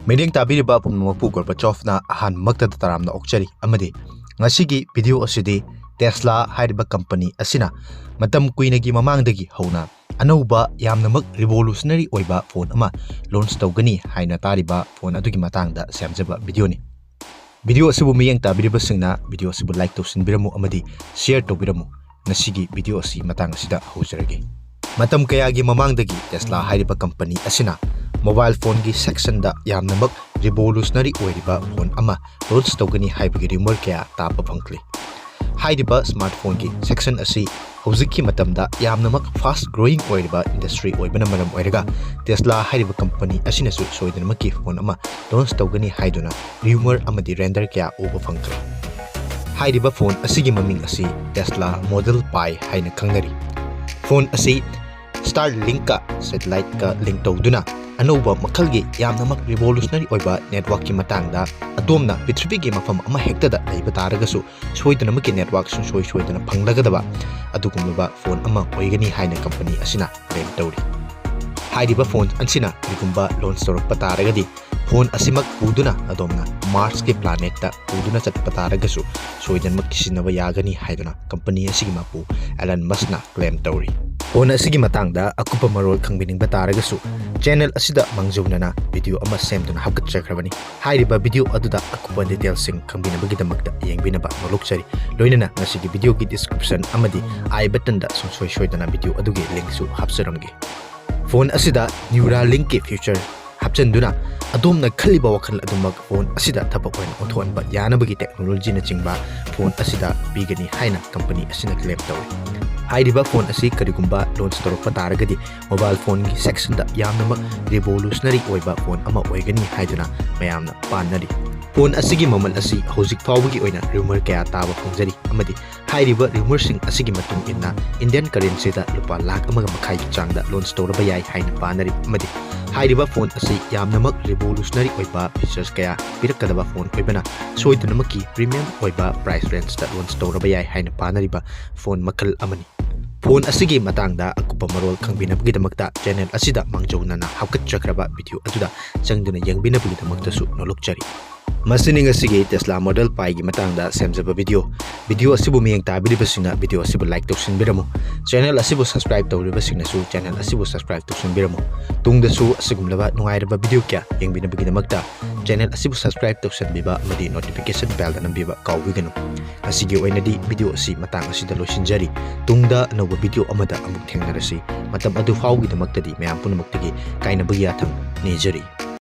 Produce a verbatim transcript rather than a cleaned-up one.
ꯃꯤꯠꯌꯦꯡ ꯇꯥꯕꯤꯔꯤꯕ ꯄꯨꯝꯅꯃꯛꯄꯨ ꯒꯣꯔꯕꯥꯆꯣꯐꯅ ꯑꯍꯥꯟꯕꯃꯛꯇꯗ ꯇꯔꯥꯝꯅ ꯑꯣꯛꯆꯔꯤ, ꯑꯃꯗꯤ ꯉꯁꯤꯒꯤ ꯚꯤꯗꯤꯑꯣ ꯑꯁꯤꯗꯤ Tesla ꯍꯥꯏꯔꯤꯕ ꯀꯝꯄꯅꯤ ꯑꯁꯤꯅ ꯃꯇꯝ ꯀꯨꯏꯅꯒꯤ ꯃꯃꯥꯡꯗꯒꯤ ꯍꯧꯅ ꯑꯅꯧꯕ ꯌꯥꯝꯅꯃꯛ revolutionary ꯑꯣꯏꯕ ꯐꯣꯟ ꯑꯃ launch ꯇꯧꯒꯅꯤ ꯍꯥꯏꯅ ꯇꯥꯔꯤꯕ ꯐꯣꯟ ꯑꯗꯨꯒꯤ ꯃꯇꯥꯡꯗ ꯁꯦꯝꯖꯕ ꯚꯤꯗꯤꯑꯣꯅꯤ꯫ ꯚꯤꯗꯤꯑꯣ ꯑꯁꯤꯕꯨ ꯃꯤꯠꯌꯦꯡ ꯇꯥꯕꯤꯔꯤꯕꯁꯤꯡꯅ ꯚꯤꯗꯤꯑꯣ ꯑꯁꯤꯕꯨ like ꯇꯧꯁꯤꯟꯕꯤꯔꯝꯃꯨ ꯑꯃꯗꯤ share ꯇꯧꯕꯤꯔꯝꯃꯨ꯫ ꯉꯁꯤꯒꯤ ꯚꯤꯗꯤꯑꯣ ꯑꯁꯤ ꯃꯇꯥꯡ ꯑꯁꯤꯗ ꯍꯧꯖꯔꯒꯦ꯫ ꯃꯇꯝ ꯀꯌꯥꯒꯤ ꯃꯃꯥꯡꯗꯒꯤ Tesla ꯍꯥꯏꯔꯤꯕ ꯀꯝꯄꯅꯤ ꯑꯁꯤꯅ mobile phoneꯒꯤ sectionꯗ ꯌꯥꯝꯅꯃꯛ revolutionary ꯑꯣꯏꯔꯤꯕ ꯐꯣꯟ ꯑꯃ launch ꯇꯧꯒꯅꯤ ꯍꯥꯏꯕꯒꯤ rumor ꯀꯌꯥ ꯇꯥꯕ ꯐꯪꯈ꯭ꯔꯦ꯫ ꯍꯥꯏꯔꯤꯕ smartphoneꯒꯤ section ꯑꯁꯤ ꯍꯧꯖꯤꯛꯀꯤ ꯃꯇꯝꯗ ꯌꯥꯝꯅꯃꯛ fast growing ꯑꯣꯏꯔꯤꯕ industry ꯑꯣꯏꯕꯅ ꯃꯔꯝ ꯑꯣꯏꯔꯒ Tesla ꯍꯥꯏꯔꯤꯕ ꯀꯝꯄꯅꯤ ꯑꯁꯤꯅꯁꯨ ꯁꯣꯏꯗꯅꯃꯛꯀꯤ ꯐꯣꯟ ꯑꯃ launch ꯇꯧꯒꯅꯤ ꯍꯥꯏꯗꯨꯅ rumor ꯑꯃꯗꯤ render ꯀꯌꯥ ꯎꯕ ꯐꯪꯈ꯭ꯔꯦ꯫ ꯍꯥꯏꯔꯤꯕ ꯐꯣꯟ ꯑꯁꯤꯒꯤ ꯃꯃꯤꯡ ꯑꯁꯤ Tesla Model Pi ꯍꯥꯏꯅ ꯈꯪꯅꯔꯤ꯫ ꯐꯣꯟ ꯑꯁꯤ Starlinkꯀ satelliteꯀ link ꯇꯧꯗꯨꯅ ꯑꯅꯧꯕ ꯃꯈꯜꯒꯤ ꯌꯥꯝꯅꯃꯛ revolutionary ꯑꯣꯏꯕ networkꯀꯤ ꯃꯇꯥꯡꯗ, ꯑꯗꯣꯝꯅ ꯄ꯭ꯔꯤꯊꯤꯕꯤꯒꯤ ꯃꯐꯝ ꯑꯃ ꯍꯦꯛꯇꯗ ꯂꯩꯕ ꯇꯥꯔꯒꯁꯨ ꯁꯣꯏꯗꯅꯃꯛꯀꯤ network ꯁꯨꯡꯁꯣꯏ ꯁꯣꯏꯗꯅ ꯐꯪꯂꯒꯗꯕ ꯑꯗꯨꯒꯨꯝꯂꯕ ꯐꯣꯟ ꯑꯃ ꯑꯣꯏꯒꯅꯤ ꯍꯥꯏꯅ ꯀꯝꯄꯅꯤ ꯑꯁꯤꯅ claim ꯇꯧꯔꯤ꯫ ꯍꯥꯏꯔꯤꯕ ꯐꯣꯟ ꯑꯁꯤꯅ ꯀꯔꯤꯒꯨꯝꯕ launch ꯇꯧꯔꯛꯄ ꯇꯥꯔꯒꯗꯤ, ꯐꯣꯟ ꯑꯁꯤꯃꯛ ꯄꯨꯗꯨꯅ ꯑꯗꯣꯝꯅ Marsꯀꯤ planetꯇ ꯄꯨꯗꯨꯅ ꯆꯠꯄ ꯇꯥꯔꯒꯁꯨ ꯁꯣꯏꯗꯅꯃꯛꯀꯤ ꯁꯤꯖꯤꯟꯅꯕ ꯌꯥꯒꯅꯤ ꯍꯥꯏꯗꯨꯅ ꯀꯝꯄꯅꯤ ꯑꯁꯤꯒꯤ ꯃꯄꯨ Elon Muskꯅ claim ꯇꯧꯔꯤ꯫ ꯐꯣꯟ ꯑꯁꯤꯒꯤ ꯃꯇꯥꯡꯗ ꯑꯀꯨꯞꯄ ꯃꯔꯣꯜ ꯈꯪꯕꯤꯅꯤꯡꯕ ꯇꯥꯔꯒꯁꯨ, channel ꯑꯁꯤꯗ ꯃꯥꯡꯖꯧꯅꯅ ꯚꯤꯗꯤꯑꯣ ꯑꯃ ꯁꯦꯝꯗꯨꯅ ꯍꯥꯞꯀꯠꯆꯈ꯭ꯔꯕꯅꯤ꯫ ꯍꯥꯏꯔꯤꯕ ꯚꯤꯗꯤꯑꯣ ꯑꯗꯨꯗ ꯑꯀꯨꯞꯄ detailꯁꯤꯡ ꯈꯪꯕꯤꯅꯕꯒꯤꯗꯃꯛꯇ ꯌꯦꯡꯕꯤꯅꯕ ꯃꯥꯡꯂꯣꯛꯆꯔꯤ꯫ ꯂꯣꯏꯅꯅ ꯉꯁꯤꯒꯤ ꯚꯤꯗꯤꯑꯣꯒꯤ description ꯑꯃꯗꯤ I buttonꯗ ꯁꯨꯡꯁꯣꯏ ꯁꯣꯏꯗꯅ ꯚꯤꯗꯤꯑꯣ ꯑꯗꯨꯒꯤ linkꯁꯨ ꯍꯥꯞꯆꯔꯝꯒꯦ꯫ ꯐꯣꯟ ꯑꯁꯤꯗ Neuralinkꯀꯤ feature ꯍꯥꯞꯆꯤꯟꯗꯨꯅ ꯑꯗꯣꯝꯅ ꯈꯜꯂꯤꯕ ꯋꯥꯈꯜ ꯑꯗꯨꯃꯛ ꯐꯣꯟ ꯑꯁꯤꯗ ꯊꯕꯛ ꯑꯣꯏꯅ ꯑꯣꯟꯊꯣꯛꯍꯟꯕ ꯌꯥꯅꯕꯒꯤ technologyꯅꯆꯤꯡꯕ ꯐꯣꯟ ꯑꯁꯤꯗ ꯄꯤꯒꯅꯤ ꯍꯥꯏꯅ ꯀꯝꯄꯅꯤ ꯑꯁꯤꯅ claim ꯇꯧꯔꯤ꯫ ꯍꯥꯏꯔꯤꯕ ꯐꯣꯟ ꯑꯁꯤ ꯀꯔꯤꯒꯨꯝꯕ launch ꯇꯧꯔꯛꯄ ꯇꯥꯔꯒꯗꯤ, mobile phoneꯒꯤ sectionꯗ ꯌꯥꯝꯅꯃꯛ revolutionary ꯑꯣꯏꯕ ꯐꯣꯟ ꯑꯃ ꯑꯣꯏꯒꯅꯤ ꯍꯥꯏꯗꯨꯅ ꯃꯌꯥꯝꯅ ꯄꯥꯅꯔꯤ꯫ ꯐꯣꯟ ꯑꯁꯤꯒꯤ ꯃꯃꯜ ꯑꯁꯤ ꯍꯧꯖꯤꯛ ꯐꯥꯎꯕꯒꯤ ꯑꯣꯏꯅ rumor ꯀꯌꯥ ꯇꯥꯕ ꯐꯪꯖꯔꯤ, ꯑꯃꯗꯤ ꯍꯥꯏꯔꯤꯕ rumorꯁꯤꯡ ꯑꯁꯤꯒꯤ ꯃꯇꯨꯡ ꯏꯟꯅ Indian currencyꯗ ꯂꯨꯄꯥ ꯂꯥꯈ ꯑꯃꯒ ꯃꯈꯥꯏꯒꯤ ꯆꯥꯡꯗ launch ꯇꯧꯔꯕ ꯌꯥꯏ ꯍꯥꯏꯅ ꯄꯥꯅꯔꯤ, ꯑꯃꯗꯤ ꯍꯥꯏꯔꯤꯕ ꯐꯣꯟ ꯑꯁꯤ ꯌꯥꯝꯅꯃꯛ revolutionary ꯑꯣꯏꯕ features ꯀꯌꯥ ꯄꯤꯔꯛꯀꯗꯕ ꯐꯣꯟ ꯑꯣꯏꯕꯅ ꯁꯣꯏꯗꯅꯃꯛꯀꯤ premium ꯑꯣꯏꯕ price rangeꯇ launch ꯇꯧꯔꯕ ꯌꯥꯏ ꯍꯥꯏꯅ ꯄꯥꯅꯔꯤꯕ ꯐꯣꯟ ꯃꯈꯜ ꯑꯃꯅꯤ꯫ Phone ꯑꯁꯤꯒꯤ ꯃꯇꯥꯡꯗ ꯑꯀꯨꯞꯄ ꯃꯔꯣꯜ ꯈꯪꯕꯤꯅꯕꯒꯤꯗꯃꯛꯇ channel ꯑꯁꯤꯗ ꯃꯥꯡꯖꯧꯅꯅ ꯍꯥꯞꯀꯠꯆꯈ꯭ꯔꯕ video ꯑꯗꯨꯗ ꯆꯪꯗꯨꯅ ꯌꯦꯡꯕꯤꯅꯕꯒꯤꯗꯃꯛꯇꯁꯨ ꯅꯣꯂꯨꯛꯆꯔꯤ꯫ ꯃꯁꯤꯅꯤ ꯉꯁꯤꯒꯤ Tesla Model Piꯒꯤ ꯃꯇꯥꯡꯗ ꯁꯦꯝꯖꯕ video꯫ Video ꯑꯁꯤꯕꯨ ꯃꯤꯠꯌꯦꯡ ꯇꯥꯕꯤꯔꯤꯕꯁꯤꯡꯅ video ꯑꯁꯤꯕꯨ like ꯇꯧꯁꯤꯟꯕꯤꯔꯝꯃꯨ꯫ Channel ꯑꯁꯤꯕꯨ subscribe ꯇꯧꯔꯤꯕꯁꯤꯡꯅꯁꯨ channel ꯑꯁꯤꯕꯨ subscribe ꯇꯧꯁꯤꯟꯕꯤꯔꯝꯃꯨ꯫ ꯇꯨꯡꯗꯁꯨ ꯑꯁꯤꯒꯨꯝꯂꯕ ꯅꯨꯡꯉꯥꯏꯔꯕ video ꯀꯌꯥ ꯌꯦꯡꯕꯤꯅꯕꯒꯤꯗꯃꯛꯇ channel ꯑꯁꯤꯕꯨ subscribe ꯇꯧꯁꯤꯟꯕꯤꯕ ꯑꯃꯗꯤ notification bellꯗ ꯅꯝꯕꯤꯕ ꯀꯥꯎꯕꯤꯒꯅꯨ꯫ ꯉꯁꯤꯒꯤ ꯑꯣꯏꯅꯗꯤ video ꯑꯁꯤ ꯃꯇꯥꯡ ꯑꯁꯤꯗ ꯂꯣꯏꯁꯤꯟꯖꯔꯤ꯫ ꯇꯨꯡꯗ ꯑꯅꯧꯕ video ꯑꯃꯗ ꯑꯃꯨꯛ ꯊꯦꯡꯅꯔꯁꯤ꯫ ꯃꯇꯝ ꯑꯗꯨ ꯐꯥꯎꯒꯤꯗꯃꯛꯇꯗꯤ ꯃꯌꯥꯝ ꯄꯨꯝꯅꯃꯛꯇꯒꯤ ꯀꯥꯏꯅꯕꯒꯤ ꯌꯥꯊꯪ ꯅꯤꯖꯔꯤ꯫